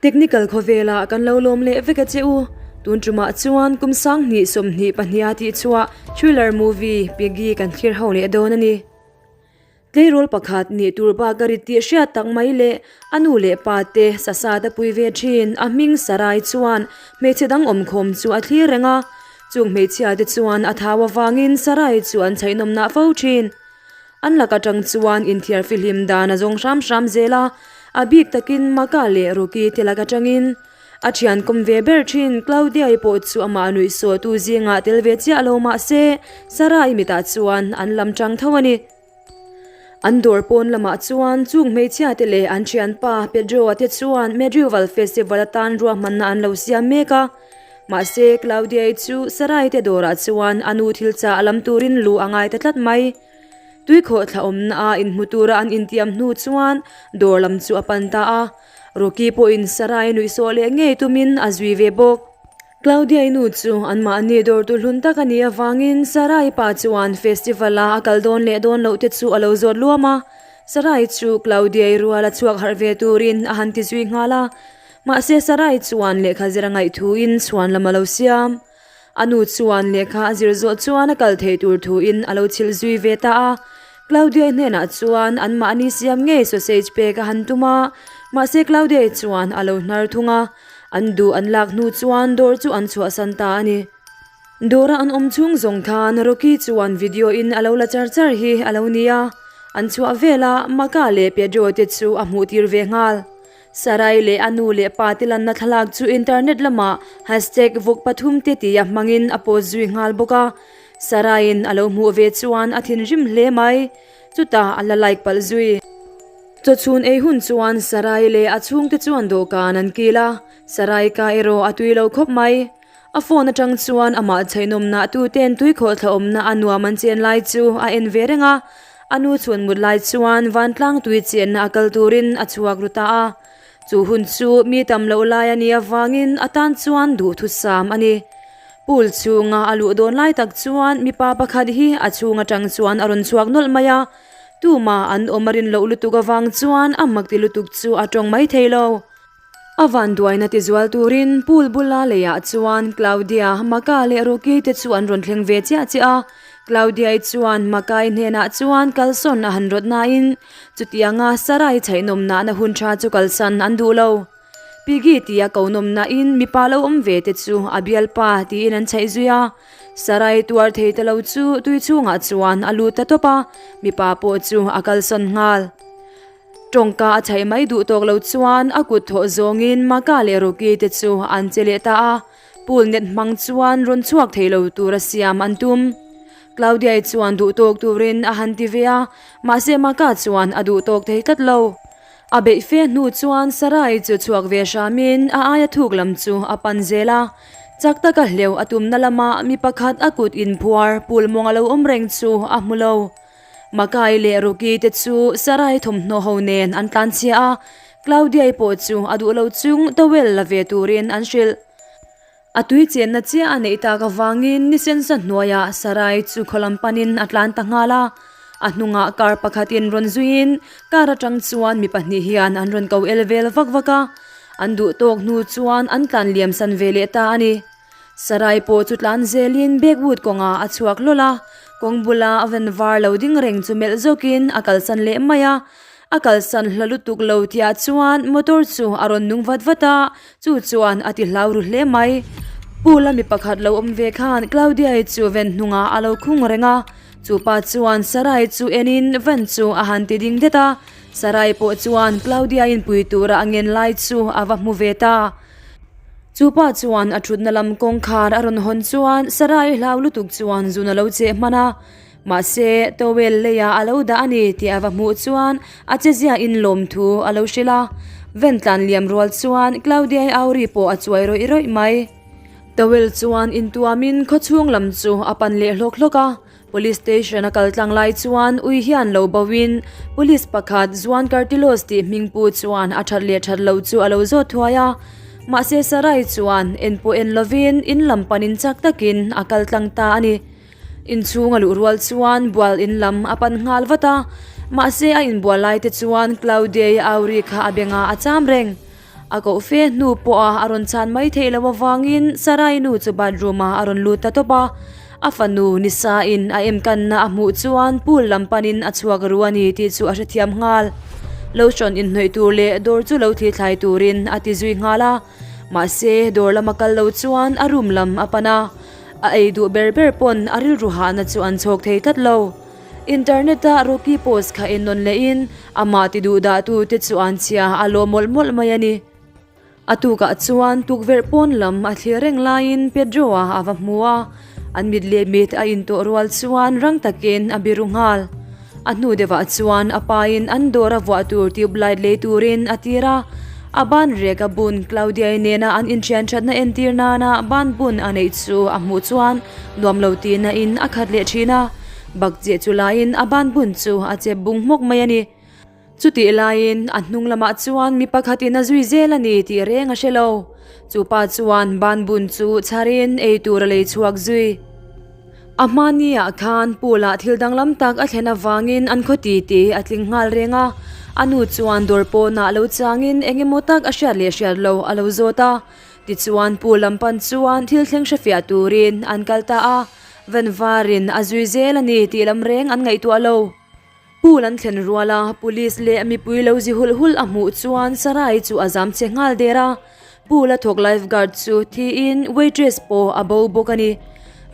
Technical khawvelah kan lo lawm leh vek a che u. Tun tumah chuan kum sanghnih 22 a tih chhuah thriller movie Piggy kan thlir ho leh dawn a ni. Tleirawl pakhat nih tur bak a rit tih hriat tak mai leh a nu leh pa te sasat a pui ve thin a hming Sarai chuan hmeichhe dang awmkhawm chu a thlir reng a. Chung hmeichhia te chuan a thau avangin Sarai chu an chhaihnawmnah fo thin. An lak atang chuan inthiar fihlim dan a zawng hram hram zel a, a bik takin Maka leh Rocky te lak atangin. A thian kawm ve ber thin Claudia-i pawh chu amah nuihsawhtu zingah tel ve chiah lo mah se, Sarah-i mitah chuan an lam tang tho a ni. An dawr pawn lamah chuan chung hmeichhia te leh an thianpa Pedro-a te chuan Medieval Festival atan ruahmanna an lo siam mek a. Mahse, Claudia-i chu Sarai te dawrah chuan a nu thil chah a lam turin lu a ngai ta tlat mai. Tuikhawh thla awmna a inhmu tura an intiam hnu chuan dawr lam chu a pan ta a. Rocky pawhin Sarai nuihsawh leh ngei tumin a zui ve bawk. Claudia-i nu chu anmahni dawrtu hlun tak a nih avangin Sarai pa chuan festival-a a kal dawn leh dawn loh te chu a lo zawt luam a. Sarai chu Claudia-i rual a chhuak harh ve turin a han ti zui nghal a. Mahse Sarai chuan lehkha zir a ngaih thuin chhuan lam a lo siam. A nu chuan lehkha a zir zawh chuan a kal theih tur thuin a lo chhilh zui ve ta a. Claudia-i hnenah chuan anmahni siam ngei sausage pek a han tum a, mahse Claudia-i chuan a lo hnar thung a. An duh an lak hnu chuan dawr chu an chhuahsan ta a ni. Dawra an awm chhung zawng khan Rocky chuan video in a lo la char char hi a lo ni a. An chhuah vel a, Maka leh Pedro te chu a hmuh tir ve nghal. Sarai leh a nu leh pa te lanna thlalak chu internet lamah hashtag vawk pathum te tia hmangin a post zui nghal bawk a. Saraiin a lo hmuh ve chuan a thinrim hle mai. Chutah a la like palh zui. Chawchhun ei hun chuan Sarai leh a chhungte chuan dawhkan an kil a, Sarai ka erawh a tui lo khawp mai. A phone atang chuan amah chhaihnawmna tuten tuikhawh thlaawmna a nuam an chen lai chu a en ve reng a, a nu chhun mut lai chuan vantlang tui chenna a kal turin a chhuak ru ta a. Chu hun chu mi tam loh lai a nih avangin a tan chuan duhthusam a ni. Pool chhunga a luh dawn lai tak chuan mipa pakhat hi a chhung atang chuan a rawn chhuak nawlh mai a, tumah an awm a rin loh lutuk avang chuan a makti lutuk chu a tawng mai thei lo. A vanduaina tizual turin pool bula leiah chuan Claudia, Maka leh Rocky te chu an rawn thleng ve chiah chiah a. Claudia-i chuan Maka-i hnenah chuan kalsawn a han rawt nain chutianga Sarai chhaihnawm nahna hun tha chu kalsan an duh lo. Piggy tia ko nawm nain mipa lo awm ve te chu a bialpa tiin an chhaih zui a. Sarai tuar thei ta lo chu tui chhungah chuan a lut ta tawp a, mipa pawh chu a kalsawn nghal. Tawngka a chhaih mai duh tawk lo chuan a kut thawh zawngin Maka leh Rocky te chu an che leh ta a, pool net hmang chuan rawn chhuak thei lo tura siam an tum. Claudia-i chuan duh tawk turin a han ti ve a, mahse Maka chuan a duh tawk thei tlat lo. A beih fe hnu chuan Sarai chu chhuak ve hramin a aia thuk lam chu a pan zel a, chak taka hleuh a tumna lamah mi pakhat a kut inphuar pool mawng a lo awm reng chu a hmu lo. Makai leh Rocky te chu Sarai thawmhnaw ho nen an tlan chhia a, Claudia-i pawh chu a duh lo chung towel la ve turin an hrilh. A tui chenna chiah a neih tak avangin ni sensa hnuaiah Sarai chu khaw lam panin a tlan ta nghal a, a hnungah car pakhatin rawn zuiin car atang chuan mi pahnih hian an rawn ko el vel vak vak a, an duh tawk hnu chuan an tlan liam san ve leh ta a ni. Sarai pawh chu tlan zelin Backwood kawngah a chhuak hlawl a, kawng bula a van var lo ding reng chu melh zawkin a kalsan leh mai a. A kalsan hla lutuk lo tihah chuan motor chu a rawn nung vat vat a, chu chuan a ti hlau ru hle mai. Pool a mi pakhat lo awm ve khan Claudia-i chu van hnungah a lo khung reng a, chu pa chuan Sarai chu enin van chu a han ti ding det a, Sarai pawh chuan Claudia-in pui tura a ngen lai chu a va hmu ve ta. Chu pa chuan a thutna lam kawngkhar a rawn hawn chuan Sarai hlau lutuk chuan zun a lo cheh hman a, mahse towel leiah a lo dah a ni tih a va hmuh chuan a che zia in lawm thu a lo hrilh a. Van tlan liam rual chuan Claudia-i auri pawh a chuai rawih rawih mai. Towel chuan intuamin khawchhung lam chu a pan leh hlawk hlawk a. Police station a kal tlang lai chuan ui hian lo bo in police pakhat Juan Cartilos tih hming pu chuan a that leh that lo chu a lo zawt thuai a. Mahse Sarai chuan en pawh en lovin in lam panin chak takin a kal tlang ta a ni. Inchhung a luh rual chuan bual in lam a pan nghal vat a. Mahse a inbual lai te chuan Claudia-i auri kha a bengah a cham reng. A koh fe hnu pawha a rawn chhan mai theih loh avangin Sarai nu chu bathroom ah a rawn lut ta tawp a. A fanu nisa in a emkanna a hmuh chuan pool lam panin a chhuak ru a ni tih chu a hrethiam nghal. Lotion inhnawih tur leh dawr chu lo thlithlai turin a ti zui nghal a. Mahse dawr lama kal lo chuan a room lam a pan a. A ei duh ber ber pawn a rilru hahna chu an chhawk thei tlat lo. Internet a Rocky post kha en nawn lehin amah ti duh dah tu te chu an chhia a lawm mawlh mawlh mai a ni. A tukah chuan tukverh pawn lam a thlir reng laiin Pedro-a a va hmu a, an mit leh mit a intawh rual chuan rang takin a biru nghal. A hnu deuhah chuan a pain an dawr a vuah tur tube light lei turin a tir a, a ban rek a bun Claudia-i nena an inthian thatna entir nana ban bun a neih chu a hmuh chuan nuam lo tihna in a khat leh thin a. Bak chiah chu laiin a ban bun chu a chep bung hmawk mai a ni. Chutih laiin a hnung lamah chuan mi pakhatin a zui zel a ni tih reng a hre lo. Chu pa chuan ban bun chu chharin ei tur a lei chhuak zui. A hmani ah khan pool ah thil danglam tak a thlen avangin an khaw ti ti a tling nghal reng a. A nu chuan dawr pawnah lo changin eng emaw tak a hriat leh hriat lo a lo zawt a. Tichuan pool lam pan chuan thil thleng hrefiah turin an kal ta a. Vanvarin a zui zel a ni tih lam reng an ngaihtuah lo. Pool an thlen rual a, police leh mipui lo zi hulh hulh a hmuh chuan Sarai chu a zam che nghal der a. Pool a thawk life guard chu thiin waitress pawh a bo bawk a ni.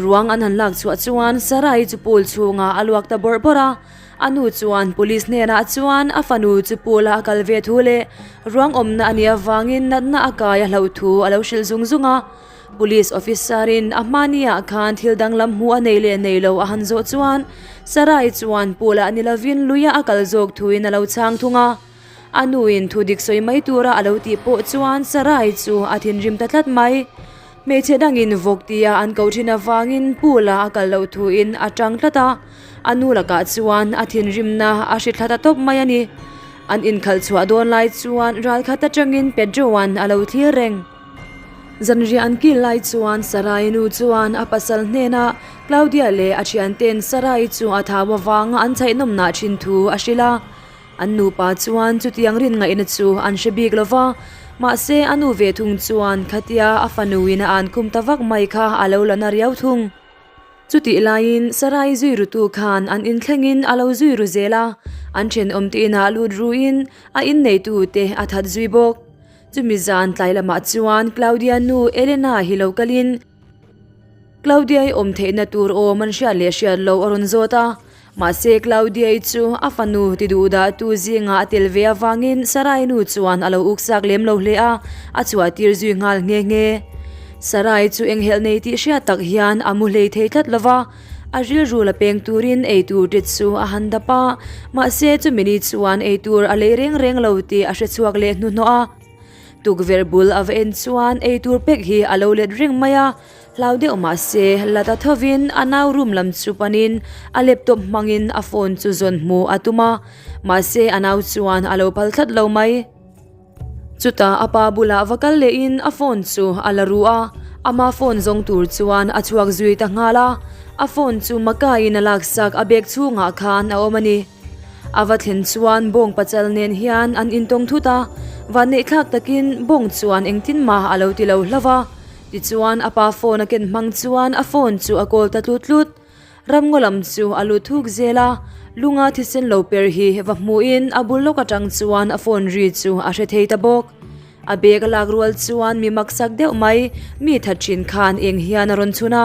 Ruang an han lak chhuah chuan Sarai chu pool chhungah a luak ta bawrh bawrh a. A nu chuan police hnenah chuan a fanu chu pool a a kal ve thu leh ruang awmna a nih avangin natna a kai a hlauh thu a lo hrilh zung zung a. Police officer in a hmani ah khan thil danglam hmuh a nei leh nei lo a han zawh chuan Sarai chuan pool ah ni lovin lui ah a kal zawk thuin a lo chhang thung a. A nu in thu dik sawi mai tura a lo tih pawh chuan Sarai chu a thinrim ta tlat mai. Hmeichhe dangin vawk tia an ko thin avangin pool ah a kal loh thuin a tang tlat a. A nu lakah chuan a thinrimna a hri thla ta tawp mai a ni. An inkhalh chhuah dawn lai chuan ralkhat atangin Pedro-a'n a lo thlir reng. Zanriah an kil lai chuan Sarai nu chuan a pasal hnenah Claudia leh a thianten Sarai chu a thau avanga an chhaihnawmnah thin thu a hrilh a. An nupa chuan chutiang rin ngaihna chu an hre bik lo va, mahse a nu ve thung chuan khatia a fanuin a an khum ta vak mai kha a lo la na riau thung. Chutih laiin Sarai zui rutu khan an inthlengin a lo zui ru zel a, an thenawmte inah lut ruin a inneitute a that zui bawk. Chumi zan tlai lamah chuan Claudia nu Elena hi lo kalin Claudia-i awm theihna tur awm an hriat leh hriat loh a rawn zawt a. Mahse Claudia-i chu a fanu ti duh dahtu zingah a tel ve avangin Sarai nu chuan a lo uksak lem lo hle a, a chhuah tir zui nghal nghe nghe. Sarai chu enghelh nei tih hriat tak hian a mu hlei thei tlat lo va. A rilru la peng turin eitur te chu a han dap a, mahse chumi ni chuan eitur a lei reng reng lo tih a hre chhuak leh hnuhnawh a. Tukverh bul a va en chuan eitur pek hi a lo let reng mai a, hlau deuh mahse la ta thovin a nau room lam chu panin a laptop hmangin a phone chu zawn hmuh a tum a, mahse a nau chuan a lo phal tlat lo mai. Chutah a pa bulah va kal lehin a phone chu a la ru a, ama phone zawng tur chuan a chhuak zui ta nghal a, a phone chu Makaiin a laksak a bag chhungah khan a awm a ni. A va thlen chuan bawng pachal nen hian an intawng thut a, vanneihthlak takin bawng chuan engtin mah a lo ti lo hlauh a, tichuan a pa phone a ken hmang chuan a phone chu a kawl ta tlut tlut. Ramngaw lam chu a lut thuk zel a, lunga thisen lo per hi va hmuhin a bul lawk atang chuan a phone ri chu a hre thei ta bawk. A bag a lak rual chuan mi maksak deuh mai, mi that thin khan eng hian a rawn chhun a.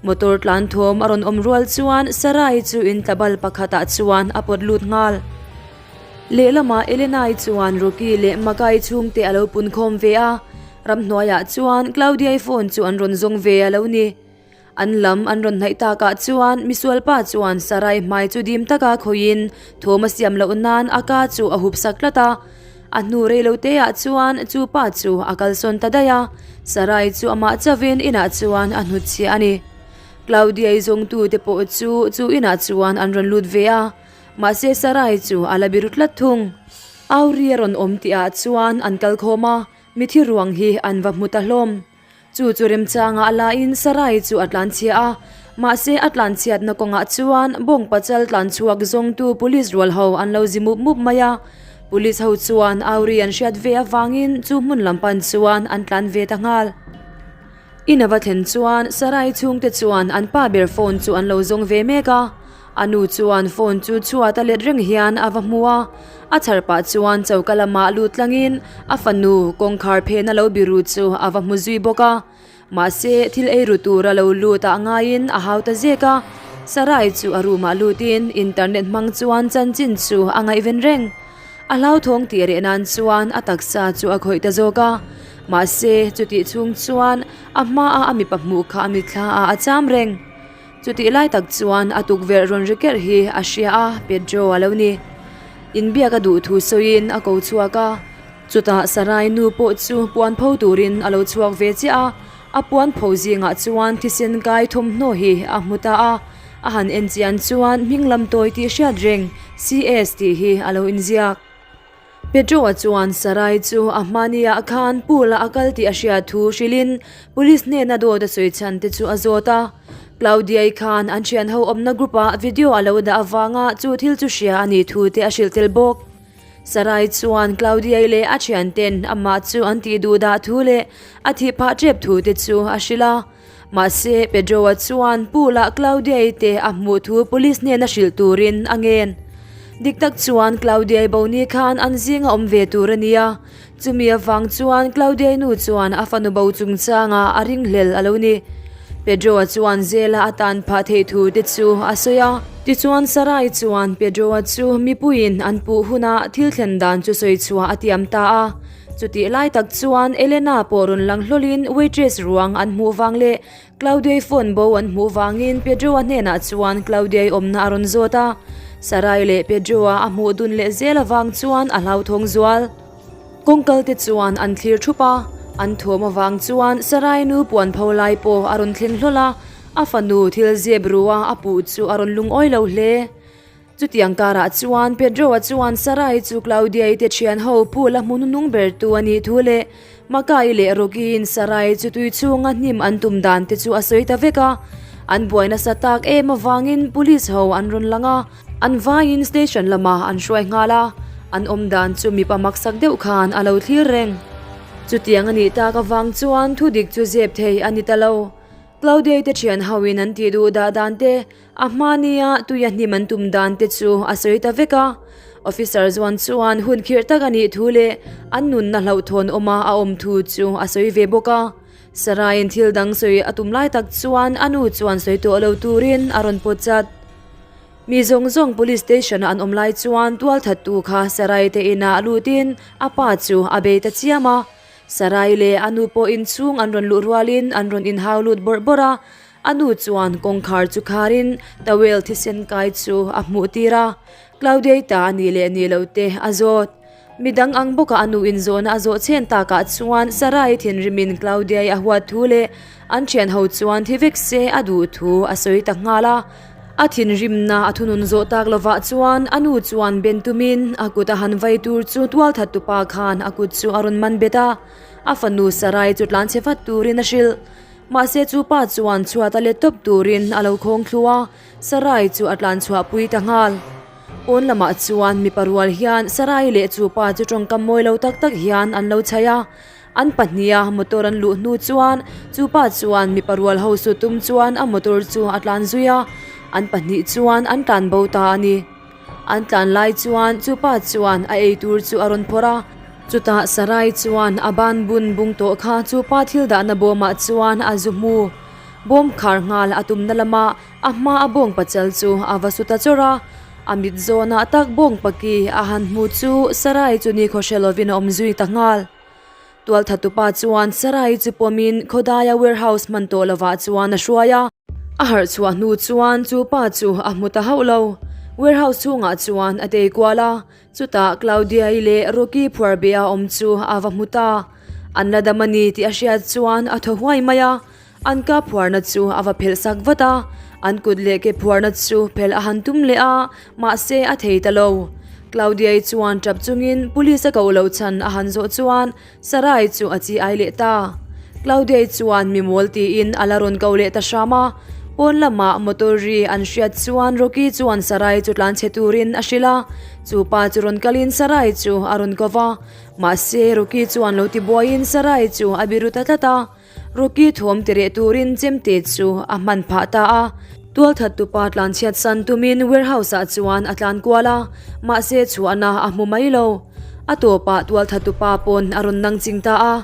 Motor tlan thawm a rawn awm rual chuan Sarai chu in tlabal pakhatah chuan a pawt lut nghal. Lehlamah Elenai chuan Rocky leh Makai chhungte a lo pun khawm ve a, ramhnuaiah chuan Claudia-i phone chu an rawn zawng ve a lo ni. An lam an rawn hnaih takah chuan misualpa chuan Sarai hmai chu dim taka khawihin thawm a siam loh nan a ka chu a hup sak tlat a. A hnu rei lo te ah chuan chu pa chu a kalsawn ta daih a, Sarai chu amah chauhin inah chuan a hnutchhiah a ni. Claudia-i zawngtute pawh chu chu inah chuan an rawn lut ve a, mahse Sarai chu a la biru tlat thung. Auri a rawn awm tihah chuan an kalkhawm a, mithi ruang hi an va hmu ta hlawm. Chu chu remchanga a laiin Sarai chu a tlanchhia a, mahse a tlanchhiatna kawngah chuan bawng pachal tlanchhuak zawngtu police rual ho an lo zi mup mup mai a. Police ho chuan au ri an hriat ve avangin chu hmun lam pan chuan an tlan ve ta nghal. In a va thlen chuan Sarai chhungte chuan an pa ber phone chu an lo zawng ve mek a. A nu chuan phone chu chhuat a let reng hian a va hmu a, a chhar pah chuan choka lamah lut tlangin a fanu kawngkhar phen a lo biru chu a va hmu zui bawk a. Mahse, thil ei ru tur a lo lut ah ngaiin a hau ta zek a, Sarai chu a room ah lutin internet hmang chuan chanchin chu a ngaihven reng. A hlauthawng tih reh nan chuan a taksa chu a khawih ta zawk a, mahse chutih chhung chuan a hmaa a mipa hmuh kha a mitthla ah a cham reng. Chutih lai tak chuan a tukverh rawn ri kerh hi a hria a, Pedro a lo ni. Inbiak a duh thu sawiin a ko chhuak a, chutah Sarai nu pawh chu puan pho turin a lo chhuak ve chiah a, a puan pho zingah chuan thisen kai thawmhnaw hi a hmu ta a, a han en chian chuan hming lam tawi tih hriat reng CS tih hi a lo inziak. Pedro-a chuan Sarai chu a hmaniah khan pool-ah a kal tih a hriat thu hrilhin police hnena dawt a sawi chhan te chu a zawt a. Claudia-i khan an thianho awmna group-ah video a lo dah avanga chu thil chu hria a nih thu te a hrilh tel bawk. Sarai chuan Claudia-i leh a thianten amah chu an tih duh dah thu leh a thih phah tep thu te chu a hrilh a. Mahse, Pedro-a chuan pool-ah Claudia-i te a hmuh thu police hnena hrilh turin a ngen. Dik tak chuan Claudia-i bo ni khan an zinga awm ve tur a nia. Chumi avang chuan Claudia-i nu chuan a fanu bo chungchangah a ringhlel a lo ni. Pedro-a chuan zela a tan phah theih thu te chu a sawi a. Tichuan Sarai chuan Pedro-a chu mipuiin an puh hunah thil thlen dan chu sawi chhuah a tiam ta a. Chutih lai tak chuan Elena pawh rawn lang hlawlin waitress ruang an hmuh vang leh Claudia-i phone bo an hmuh vangin Pedro-a hnenah chuan Claudia-i awmna a rawn zawt a. Sarai leh Pedro-a a hmuh dun leh zel avang chuan a hlauthawng zual. Kawngkal te chuan an thlir thup a, an thuam avang chuan Sarai nu puan pho lai pawh a rawn thleng hlawl a, a fanu thil zep rua a puh chu a rawn lungawi lo hle. Chutiang karah chuan Pedro-a chuan Sarai chu Claudia-i te thian ho pool a hmu hnunung ber tu a nih thu leh Makai leh Rocky-in Sarai chu tui chhunga hnim an tum dan te chu a sawi ta vek a. An buai nasa tak em avangin police ho an rawn lang a, an vaiin station lamah an hruai nghal a, an awm dan chu mipa maksak deuh khan a lo thlir reng. Chutiang a nih tak avang chuan thudik chu zep thei a ni ta lo. Claudia-i te thian hoin an tih duh dah dan te, A hmania tuia hnim an tum dan te chu a sawi ta vek a, officer zuan chuan hun khirh tak a nih thu leh an nunna hlauhthawn awma a awm thu chu a sawi ve bawk a. Saraiin thil dang sawi a tum lai tak chuan a nu chuan sawi tawh lo turin a rawn pawt chat. Mi zawng zawng police station a an awm lai chuan tualthattu kha Sarai te inah lutin a pa chu a bei ta chiam a. Sarai leh a nu pawh inchhung an rawn luh rualin an rawn inhau lut bawrh bawrh a. A nu chuan kawngkhar chu kharin towel thisen kai chu a hmuh tir a, Claudia-i ta a nih leh nih loh te a zawt. Midang ang bawka a nu inzawhna a zawh chhen takah chuan Sarai thinrimin Claudia-i a huat thu leh an thianho chuan thi vek se a duh thu a sawi ta nghal a. A thinrimna a thunun zawh tak lovah chuan a nu chuan ben tumin a kut a han vai tur chu tualthattupa khan a kut chu a rawn man bet a, a fanu Sarai chu tlanchhe vat turin a hrilh. Mahse chu pa chuan chhuat a let tawp turin a lo khawng thlu a, Sarai chu a tlan chhuah pui ta nghal. Pawn lamah chuan mipa rual hian Sarai leh chu pa chu tawngkam mawi lo tak tak hian an lo chhaih a, an pahniha motor an luh hnu chuan chu pa chuan mipa rual ho su tum chuan a motor chu a tlan zui a, an pahnih chuan an tlan bo ta a ni. An tlan lai chuan chu pa chuan a ei tur chu a rawn phawrh a, chutah Sarai chuan a ban bun bung tawh kha chu pa thil dahna bawmah chuan a zu hmu. Bawm khar nghal a tumna lama a hma a bawng pachal chu a va su ta chawrh a, a mit zawnah tak bawng paki a han hmu chu Sarai chu nikhaw hre lovin a awm zui ta nghal. Tualthatupa chuan Sarai chu pawmin khawdaia warehouse hman tawh lovah chuan a hruai a. A harh chhuah hnu chuan chu pa chu a hmu ta hauh lo. Warehouse chhungah chuan a tei kual a, chutah Claudia-i leh Rocky phuar beh a awm chu a va hmu ta. An la dam a ni tih a hriat chuan a thaw huai mai a. An ka phuarna chu a va phelh sak vat a, an kut leh ke phuarna chu phelh a han tum leh a, mahse a thei ta lo. Claudia-i chuan tap chungin police a koh loh chhan a han zawh chuan Sarai chu a chi ai leh ta. Claudia-i chuan mi mawl tiin a la rawn ko leh ta hram a. Pawn lamah motor ri an hriat chuan Rocky chuan Sarai chu tlan chhe turin a hrilh a, chu pa chu rawn kalin Sarai chu a rawn ko va. Mahse Rocky chuan lo ti buaiin Sarai chu a biru ta tlat a. Rocky thawm ti reh turin chemte chu a hman phah ta a. Tualthat tupa tlan chhiat san tumin warehouse ah chuan a tlan kual a, mahse chhuahna a hmu mai lo. A tawpah tualthat tupa pawn a rawn nang ching ta a,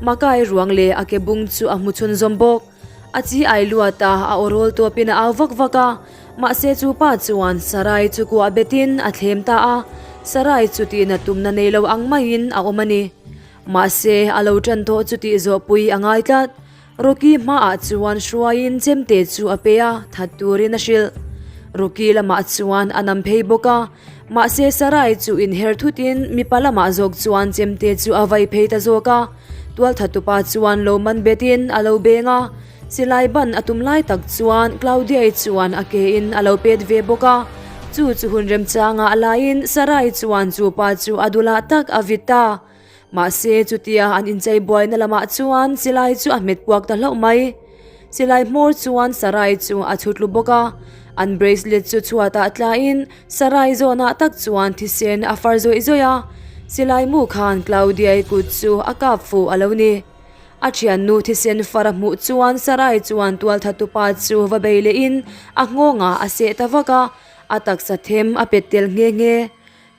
Makai ruang leh a ke bung chu a hmu chhunzawm bawk. A chi ai luat a, a aw rawl tawpin a au vak vak a. Mahse chu pa chuan Sarai chu kuah betin a thlem ta a, Sarai chu tihna tumna nei lo ang maiin a awm a ni. Mahse a lo tan tawh chu tih zawhpui a ngai tlat. Rocky hmaah chuan hruaiin chemte chu a pe a, that turin a hrilh. Rocky lamah chuan a nam phei bawk a, mahse Sarai chu inher thutin mipa lamah zawk chuan chemte chu a vai phei ta zawk a. Tualthattupa chuan lo man betin a lo beng a, silai ban a tum lai tak chuan Claudia-i chuan a ke in a lo pet ve bawk a. Chu chu hun remchangah laiin Sarai chuan chu pa chu a dulah tak a vit ta. Mahse chutia an inchei buaina lamah chuan silai chu a hmet puak ta hlauh mai. Silai hmawr chuan Sarai chu a chhut lu bawk a, an bracelet chu chhuatah tlain Sarai zawnah tak chuan thisen a far zawih zawih a, silai mu khan Claudia-i kut chu a kap fuh a lo ni. A thiannu thisen far a hmuh chuan Sarai chuan tualthatupa chu va bei lehin a nghawngah a seh ta vak a, a taksa them a pet tel nghe nghe.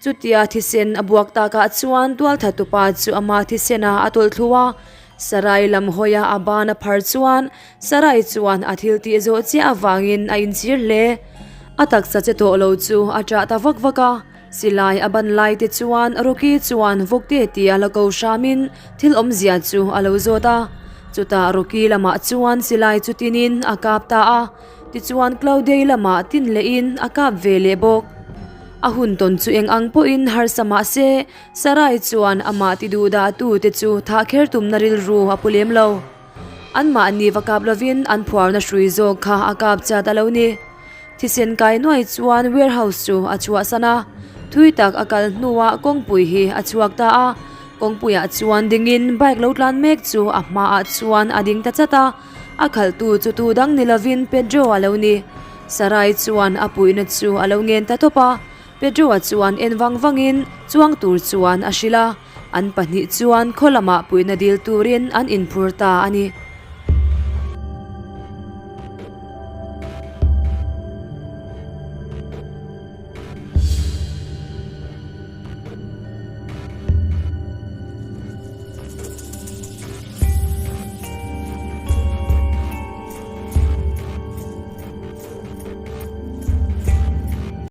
Chutia thisen a buak takah chuan tualthatupa chu ama thisena a tawlh thlu a, Sarai lam hawia a ban a phar chuan Sarai chuan a thil tih zawh chiah avangin a inchhir hle. A taksa che tawh lo chu a ṭah ta vak vak a, silai a ban lai te chuan Rocky chuan vawkte tia la ko hramin thil awmzia chu a lo zawt a. Chutah Rocky lamah chuan silai chu tinin a kap ta a. Tichuan Claudia-i lamah tin lehin a kap ve leh bawk. A hun tawn chu eng ang pawhin harsa mah se, Sarai chuan amah ti duh dah tu te chu thah kher tumna rilru a pu lem lo. Anmahni va kap lovin an phuarna hrui zawk kha a kap chat a lo ni. Thisen kai nuai chuan warehouse chu a chhuahsan a, thui tak a kal hnuah kawngpui hi a chhuak ta a. Kawngpuiah chuan dingin bike lo tlan mek chu a hmaah chuan a ding ta chat a. A khalhtu chu tu dang ni lovin Pedro a lo ni. Sarai chuan a puihna chu a lo ngen ta tawp a. Pedro-a chuan en vang vangin chuang tur chuan a hrilh a, an pahnih chuan khaw lamah puihna dil turin an inphur ta a ni.